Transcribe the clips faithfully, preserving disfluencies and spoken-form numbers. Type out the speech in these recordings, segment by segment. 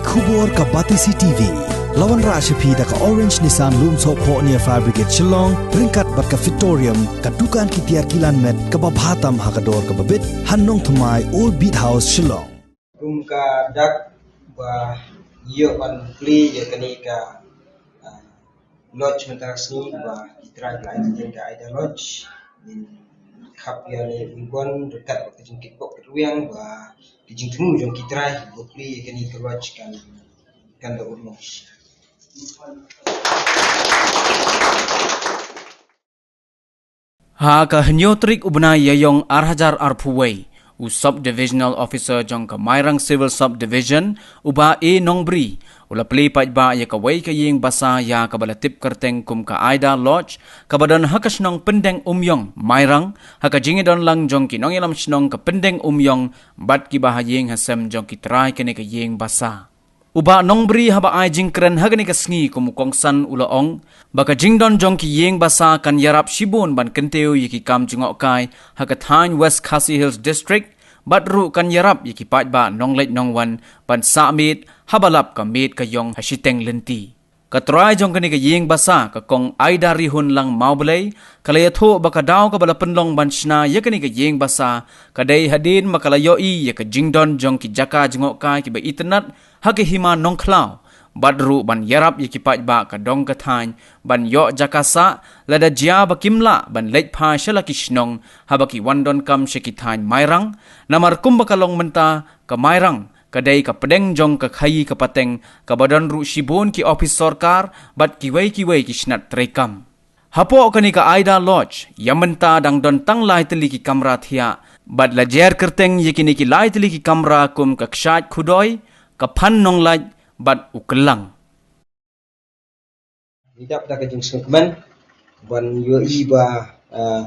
Khubor ka Batesi T V. La wanrah sha phi da ka Orange Nissan Lumsohphoh near Fire Brigade Shillong, ryngkat bad ka Fitorium, ka dukan ki tiar kilan met kaba bha tam ha ka dor kaba bit, ha Nongthymmai, Old Beat House, Shillong. Kum ka dak ba ïoh ban plie ïa kane ka, ah, lodge mynta ka sngi ba ki trai ba la ai kyrteng ka Ida Lodge. Ngin khap ïa ne u Yvonne ryngkat bad ka jingkitbok kitrwiang ba ka jingthmu jong ki trai ba plie ïa kane ka lodge kan, kan da urlong. Ha ka hynñiew tarik u bnai Ïaïong ar hajar arphew wei, u Sub Divisional Officer jong ka Mairang Civil Sub Division, u Bah A Nongbri, u la plie paidbah ïa kawei ka ïing basa ïa kaba la tip kyrteng kum ka Ida Lodge, kaba don ha ka shnong Pyndeng Umïong, Mairang, ha ka jingïadon lang jong ki nongïalam shnong ka Pyndeng Umïong bad kiba ha ïing ha sem jong ki trai kane ka ïing basa. U Bah Nongbri haba ai jingkren ha kane ka sngi kum u kongsan u la ong ba ka jingdon jong ki ïing basa kan ïarap shibun ban kyntiew ïa ki kam jngohkai ha ka thaiñ West Khasi Hills District, bad ruh kan ïarap ïa ki paidbah nongleit nongwan ban sah miet haba lap ka miet ka ïong ha shiteng lynti. Ka trai jong kane ka ïing basa, ka Kong Aida Rihun Lang Mawblei, ka la ïathuh ba ka daw kaba la pynlong ban shna ïa kane ka ïing basa ka dei hadien ba ka la ïohi ïa ka jingdon jong ki jaka jngohkai kiba itynnad ha ka hima Nongkhlaw, bad ruh ban ïarap ïa ki paidbah ka dong ka thaiñ ban ïoh jaka sah lada jia ba kim lah ban leit phai sha la ki shnong haba ki wan donkam sha ki thaiñ Mairang, namar kumba ka long mynta, ka Mairang ka dei ka pdeng jong ka khaïi ka pateng kaba don ruh shibun ki ophis sorkar bad kiwei kiwei ki shnat treikam. Hapoh kane ka Aida Lodge, ïa mynta dang don tang lai tylli ki kamra thiah, bad la jer kyrteng ïa kine ki lai tylli ki kamra kum ka kshaid khudoi, ka phan nonglait, bad u kyllang. Ngi dap da ka jingsngewkmen ban ïohi ba, ah,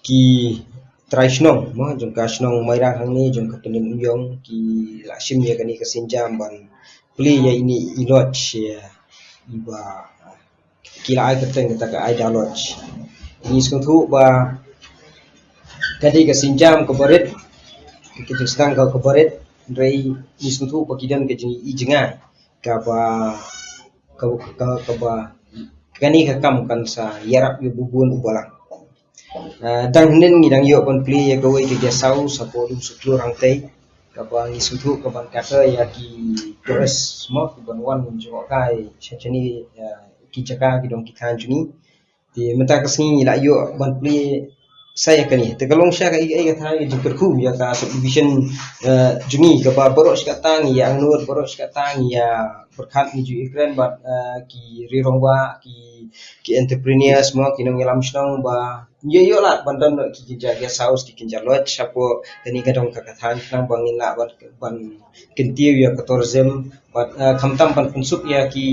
ki trai shnong, mo, jong ka shnong Mairang hangne, jong ka Pyndeng Umïong, ki la shim ïa kane ka sienjam ban plie ïa ine i lodge, ïa iba, ah, ki la ai kyrteng kata ka Aida Lodge. Ngi sngewthuh ba ka dei ka sienjam kaba rit, ka jingsdang ka kaba rit, hynrei ngi sngewthuh ba ki don ka jingïohi jngai kaba, kaba, kaba, kaba kane ka kam kan sa ïarap ïa u bun u balang. Ah, dang hynnin ngi dang ïoh ban plie ïa kawei ka guest house hapoh Lumsohkhlur hangtei, kaba ngi sngewthuh kaban cater ïa ki tourist, mo, kiban wan jngohkai sha shane, ah, ki jaka ki dong ki thaiñ jong ngi. Te mynta ka sngi ngi la ïoh ban plie sa ïa kane. Te ka long sha ka, ka, ka thaiñ ka jingkyrkhu ïa ka subdivision, eh, jong ngi kaba baroh shi katta ngi ïa angnud, baroh shi katta ngi ïa pyrkhat, ngi ju ïakren bad, eh, ki rangbah, ki, ki entrepreneurs, mo, ki nongïalam shnong ba ngi ïoh lad ban don ki, ki jaka guest house, ki, ki jaka lodge hapoh kane ka dong ka, ka thaiñ khnang ba ngin lah ban, ban kyntiew ïa ka tourism, bad, eh, khamtam ban pynsuk ïa ki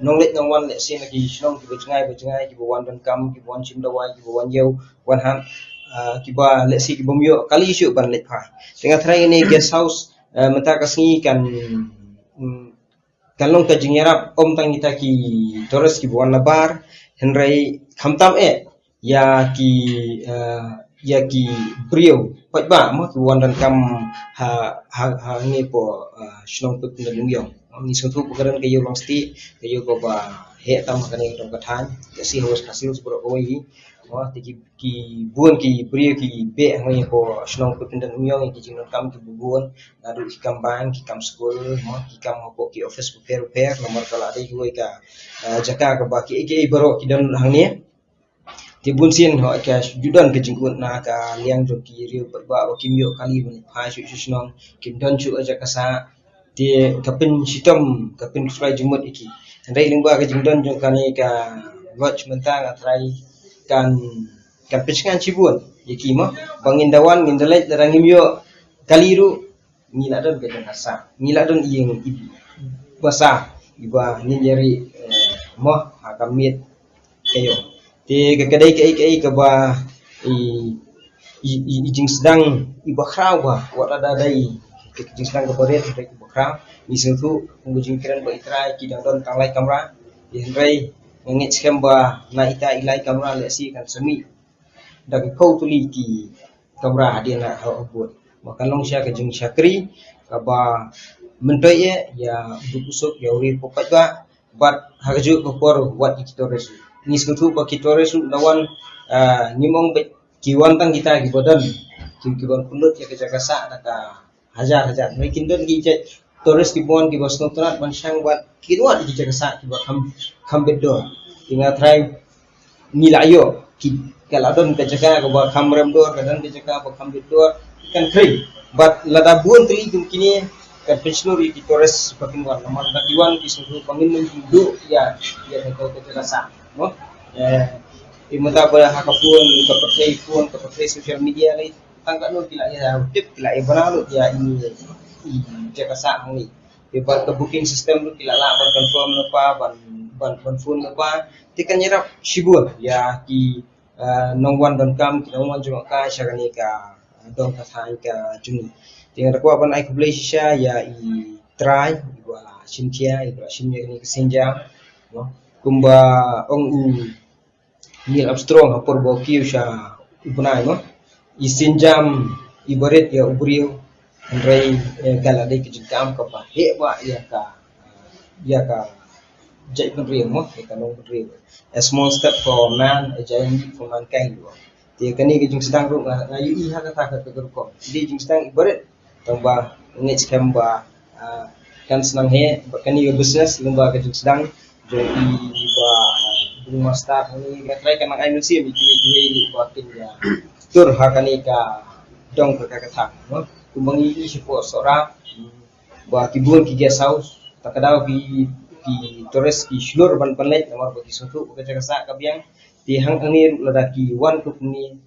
nongleit nongwan lehse na ki shnong kiba jngai ba jngai, kiba wan donkam, kiba wan shim dawai, kiba wan ïew wan hat, eh, kiba lehse kibym ïoh kali shuh ban leit phai. Te nga tharai kane guest house, eh, mynta ka sngi kan, mm, kan long ka jingïarap ym tang kita ki tourist kiba wan nabar, hynrei khamtam eh ïa ki, eh, ïa ki briew paidbah, mo, ki wan donkam ha, ha, hangne hapoh, eh, shnong Pyndeng Umïong. Ngi sngewthuh ba ka don ka ïew long stieh, ka ïew kaba heh tam ha kane ka dong ka thaiñ, ka shi ha West Khasi Hills baroh kawei hi, mo, te ki, ki bun ki briew ki beh hangne hapoh shnong Pyndeng Umïong ïa ki jingdonkam kiba bun, naduh ki kam bank, ki kam skul, mo, ki kam hapoh ki office bapher bapher, namar ka la dei kawei ka, eh, jaka kaba kiei kiei baroh ki don hangne. Te bunsien hooid ka ju don ka jingkut na ka liang jong ki riew paidbah ba kim ïoh kali ban phai shuh sha shnong, kim don shuh jaka sah. Te ka pynshitom, ka pynkhuslai jingmut ïa ki. Hynrei lyngba ka jingdon jong kane ka lodge mynta nga tharai kan, kan pynsngew shibun ïa ki, mo, ba ngin da wan, ngin da leit, lada ngim ïoh kali ruh, ngi la don ka jingkasa, ngi la don ïing i basa iba ngin ïa ri, eh, mo, ha ka miet ka ïong. Te ka, ka dei kaei kaei kaba i, i, i, i jingsdang iba khraw ba wat la da dei ka jingsdang kaba rit, hynrei kaba khraw. Ngi sngewthuh kum ka jingkren ba i trai ki dang don tang lai kamra, hynrei nga ngeit skhem ba na ita i lai kamra lehse kan sa mih da ki phew tylli ki kamra hadien ha, ha, ha bud. Ba kan long sha ka jingshakri kaba myntoi ïa u duk u suk, ïa u ri u paidbah, bad ha kajuh ka por wat ïa ki tourist. Ngi sngewthuh ba ki tourist ruh da wan, ah, ngi mong ba ki wan tang kita kiba don, ki, kiban pynlut ïa ka jaka sah da ka hajar hajar. Hynrei kin don ki jait tourist kiba wan kiba sngewtynnat ban shang bad ki wan ki jaka sah kiba kham, kham bit dor. Te nga trai ngi la ïoh ki, ka la don ka jaka kaba kham rem dor, ka don ka jaka ba kham bit dor, kan khrei. Bad lada bun tylli kum kine kan pynshlur ïa ki tourist ba kin wan, namar da ki wan ki sngewthuh ba ngin ym duh ïa, ïa ka, ka jaka sah, no? Eh, i mynta ba ha ka phone, ka pyrthei phone, ka pyrthei social media lei, tang katno ki la ïa tip, ki la ïa bana lut ïa i, i jaka sah hangne. Te bad ka booking system ruh ki la lah ban confirm lypa, ban, ban, ban phone lypa. Te kan ïarap shibun ïa ki, ah, nongwan donkam, ki nongwan jngohkai sha kane ka, ah, dong ka thaiñ ka jong ngi. Te nga da kwah ban ai khublei shisha ïa i trai iba la shim khia, iba la shim ïa kane ka sienjam, no? Kumba ong u Neil Armstrong ha por ba u kiew sha u bnai, no? I sienjam iba rit ïa u briew, hynrei, eh, ka la dei ka jingkam kaba heh bha ïa ka, ïa ka jaitbynriew, mo, ïa ka nongbynriew. A small step for man, a giant leap for mankind, mo. Te kane ka jingsdang ruh nga, nga ïohi ha kata ka, ka rukom. Dei jingsdang iba rit, tang ba ngeit skhem ba, ah, kan sdang heh, ba kane ka business, lyngba ka jingsdang jong i ba, ah, Bung Master hangne, nga trai kan nang ai mynsiem ïa kiwei kiwei ruh ba kin ïa tur ha kane ka dong ka, ka, ka thang, no? Kumba ngi ïohi shapoh Sohra, ba ki bun ki guest house, ta ka daw ki, ki tourist ki shlur ban pynleit namar ba ki sngewthuh ba ka jaka sah ka biang. Te hangne ruh lada ki wan kumne,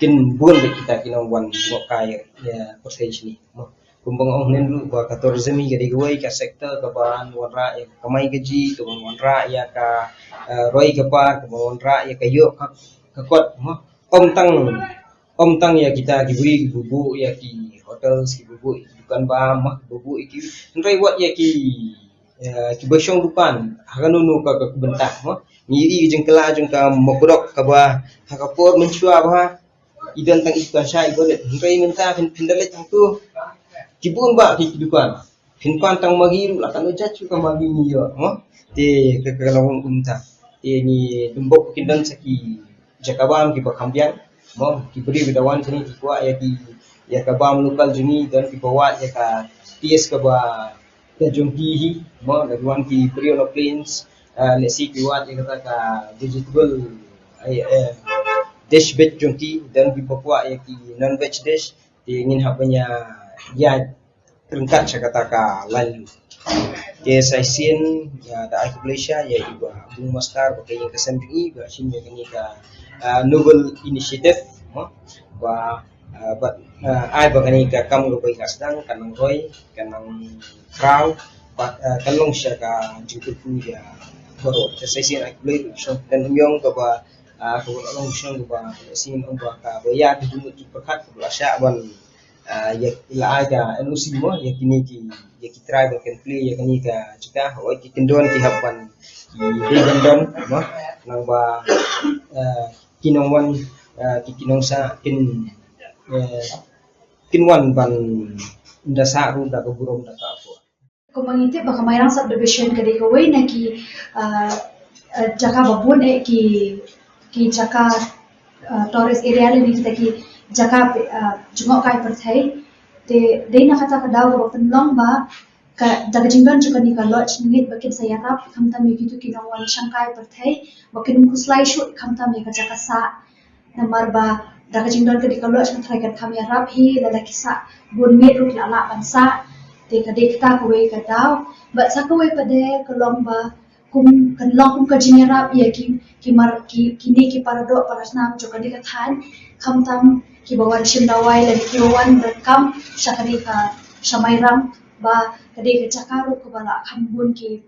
kin bun beit kita ki nongwan jngohkai ïa pyrthei shane, mo. Kumba nga ong hynnin ruh ba ka tourism hi ka dei kawei ka sector kaban wanrah ïa ka kamai kajih, kaban wanrah ïa ka, eh, roi ka par, kaban wanrah ïa ka ïoh ka, ka kot, mo. Ym tang, ym tang ïa kita ki briew kiba buh ïa ki hotels, kiba buh ïa ki dukan bam, mo, kiba buh ïa ki, hynrei wat ïa ki, eh, kiba shong dukan ha kano kano ka, ka bynta, mo. Ngi ïohi ka jingkylla jong ka Mokdok kaba ha ka por mynshuwa bha i don tang i dukan shai iba rit, hynrei mynta phin, phin da leit hangto, ki bun bha ki, ki dukan. Phin pan tang Maggi ruh la katno jait shuh ka Maggi ngi ïoh, mo. Te ka, ka long kumta. Te ngi tymboh kin don sa ki jaka bam kiba kham biang, mo. Ki briew ki da wan shane ki kwah ïa ki, ïa ka bam local jong ngi, don kiba wad ïa ka taste kaba ka jong ki hi, mo, lada wan ki briew na plains, ah, lehse ki wad ïa kata ka vegetable, eh, eh, dish veg jong ki, don kiba kwah ïa ki non veg dish, te ngin hap ban ïa, ïa ryngkat sha kata ka lain. Te sa shisien, ïa, da ai khublei shisha ïa i Bah Bung Master bad ka ïing ka sem jong i ba shim ïa kane ka, ah, noble initiative, mo, ba, ah, bad, ah, ai ba kane ka kam kaba i la sdang kan nang roi, kan nang khraw, bad, ah, kan long sha ka jingkyrkhu ïa baroh. Te sa shisien ai khublei ruh sha ka nongïong kaba, ah, kaba la long sha kaba shisien ong ba kaba ïa ka jingmut jingpyrkhat kaba la shah ban, ah, ïa la ai ka N O C, mo, ïa kine ki, ïa ki trai ba kin plie ïa kane ka jaka, hooid ki kyndon ki hap ban, ki dei ban don, mo, nang ba, ah, ki nongwan, ah, ki, ki nongsah kin, eh, kin wan ban da sah ruh da ka burom da ka akor. Kumba ngi tip ba ka Mairang subdivision ka dei kawei na ki, ah, ah, jaka ba bun eh ki, ki jaka, ah, tourist area lane kita ki jaka, ah, jngohkai pyrthei. Te dei na kata ka daw kaba pynlong ba ka, da ka jingdon jong kane ka lodge ngeit ba kin sa ïarap khamtam ïa kito ki nongwan shangkai pyrthei ba kin ym khuslai shuh khamtam ïa ka jaka sah. Namar ba da ka jingdon kane ka lodge nga tharai kan kham ïarap hi, lada ki sah bun miet ruh ki la lah ban sah. Te ka dei kata kawei ka daw. Bad sa kawei pat de ka long ba kum, kan long kum ka jingïarap ïa ki, ki mar, ki, kine ki paradoh parasnam jong kane ka thaiñ, khamtam kiba wan shim dawai lane kiba wan donkam sha kane ka, sha Mairang, ba ka dei ka jaka ruh kaba la kham bun ki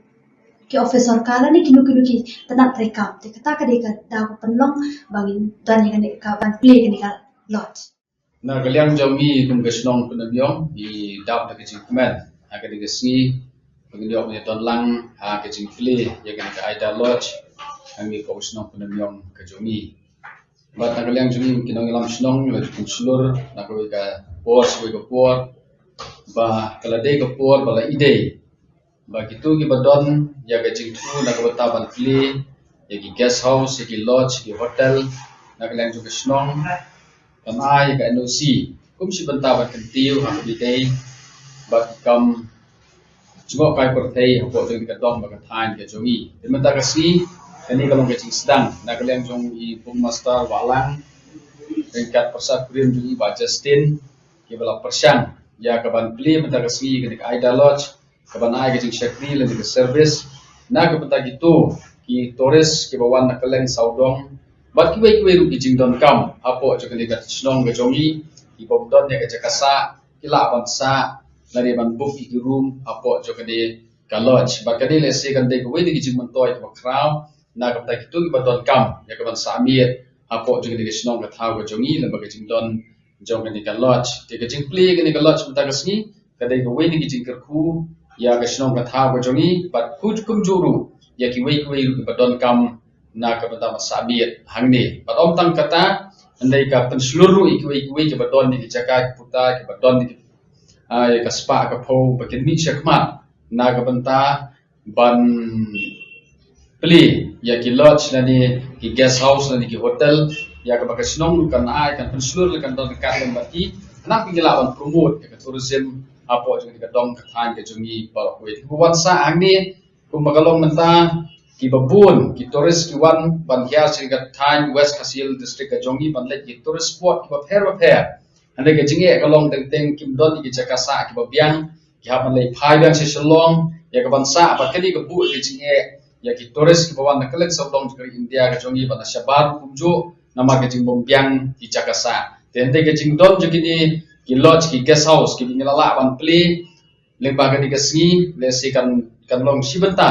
ki office sorkar lane kino kino ki tnat treikam. Te kata ka dei ka daw ka pynlong ba ngin don ïa kane ka, ban plie kane ka lodge. Na ka liang jong ngi kum ka shnong Pyndengyong, ngi dap da ka jingkmen ha kane ka sngi ba ngin ïoh ban ïadon lang ha ka jingplie ïa kane ka Aida Lodge ha ngi kum ka shnong Pyndengyong ka jong ngi. Bad na ka liang jong ngi ki nongïalam shnong ngi la ju pynshlur na kawei ka por sha kawei ka por ba ka la dei ka por ba la i dei ba kito kiba don ïa ka jingthmu na ka bynta ban plie ïa ki guest house, ïa ki lodge, ïa ki hotel na ka liang jong ka shnong, kan ai ïa ka N O C kum shi bynta ban kyntiew ha kaba ïadei bad ki kam jngohkai pyrthei hapoh jong ka dong bad ka thaiñ ka jong ngi. Te mynta ka sngi kane ka long ka jingsdang na ka liang jong i Bungmaster Wahlang ryngkat pyrsad kurim jong i Bah Justin, kiba la pyrshang ïa ka ban plie mynta ka sngi kane ka Ida Lodge, ka ban ai ka jingshakri lane ka service na ka bynta kito ki tourist kiba wan na kylleng sawdong bad kiwei kiwei ruh ki jingdonkam hapoh jong kane ka shnong ka jong ngi, kiba ym don ïa ka jaka sah ki lah ban sah lane ban book ïa ki room hapoh jong kane ka lodge. Bad kane lehse kan dei kawei na ki jingmyntoi kaba khraw na ka bynta kito kiba donkam ïa ka ban sah miet hapoh jong kane ka shnong ka thaw ka jong ngi lem bad ka jingdon jong kane ka lodge. Te ka jingplie kane ka lodge mynta ka sngi ka dei kawei na ki jingkyrkhu ïa ka shnong ka thaw ka jong ngi bad kumjuh ruh ïa kiwei kiwei ruh kiba donkam na ka bynta ban sah miet hangne. Bad ym tang kata, hynrei ka pynshlur ruh ïa kiwei kiwei kiba don ïa ki jaka ki puta, kiba don ïa ki, ah, ïa ka spah ka phew ba kin mih shakhmat na ka bynta ban plie ïa ki lodge lane ki guest house lane ki hotel, ïa kaba ka shnong ruh kan ai, kan pynshlur lane kan don ryngkat lem bad ki, khnang ba kin lah ban promote ïa ka tourism hapoh jong ka dong ka thaiñ ka jong ngi baroh kawei. Te kiba wan sah hangne kumba ka long mynta, kiba bun ki tourist ki wan ban hiar sha ka thaiñ West Khasi Hills District ka jong ngi ban leit ki tourist spot kiba pher ba pher. Hynrei ka jingeh ka long teng teng kim don ïa ki jaka sah kiba biang, ki hap ban leit phai biang sha Shillong ïa ka ban sah. Bad kane ka buh ïa ka jingeh ïa ki tourist kiba wan na kylleng sawdong jong ka ri India ka jong ngi bad na shabar kumjuh namar ka jingbym biang ki jaka sah. Te hynrei ka jingdon jong kine ki lodge, ki guest house kiba ngi la lah ban plie lyngba kane ka sngi, lehse kan, kan long shi bynta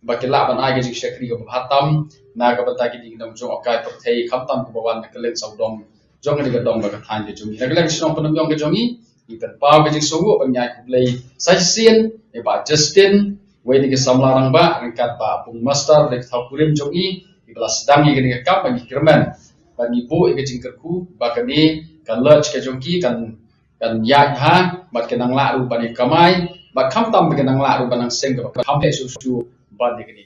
ba ki lah ban ai ka jingshakri kaba bha tam na ka bynta kine ki nongjngohkai pyrthei khamtam kiba wan na kylleng sawdong jong kane ka dong bad ka thaiñ ka jong ngi. Na ka liang ka shnong Pyndonkam ka jong ngi, ngi pynpaw ka jingsngewnguh ban ïai khublei sa shisien ïa Bah Justin, wei na ki samla rangbah, ryngkat Bah Bungmaster, da ki thaw kurim jong ngi, kiba la sdang ïa kane ka kam ba ngi kyrmen, ba ngi buh ïa ka jingkyrkhu ba kane ka lodge ka jong ki kan, kan ïaid bha bad kan nang lah ruh ban ïa kamai bad khamtam ba kan nang lah ruh ban nang seng kaba kham heh shuh shuh ban ïa kane.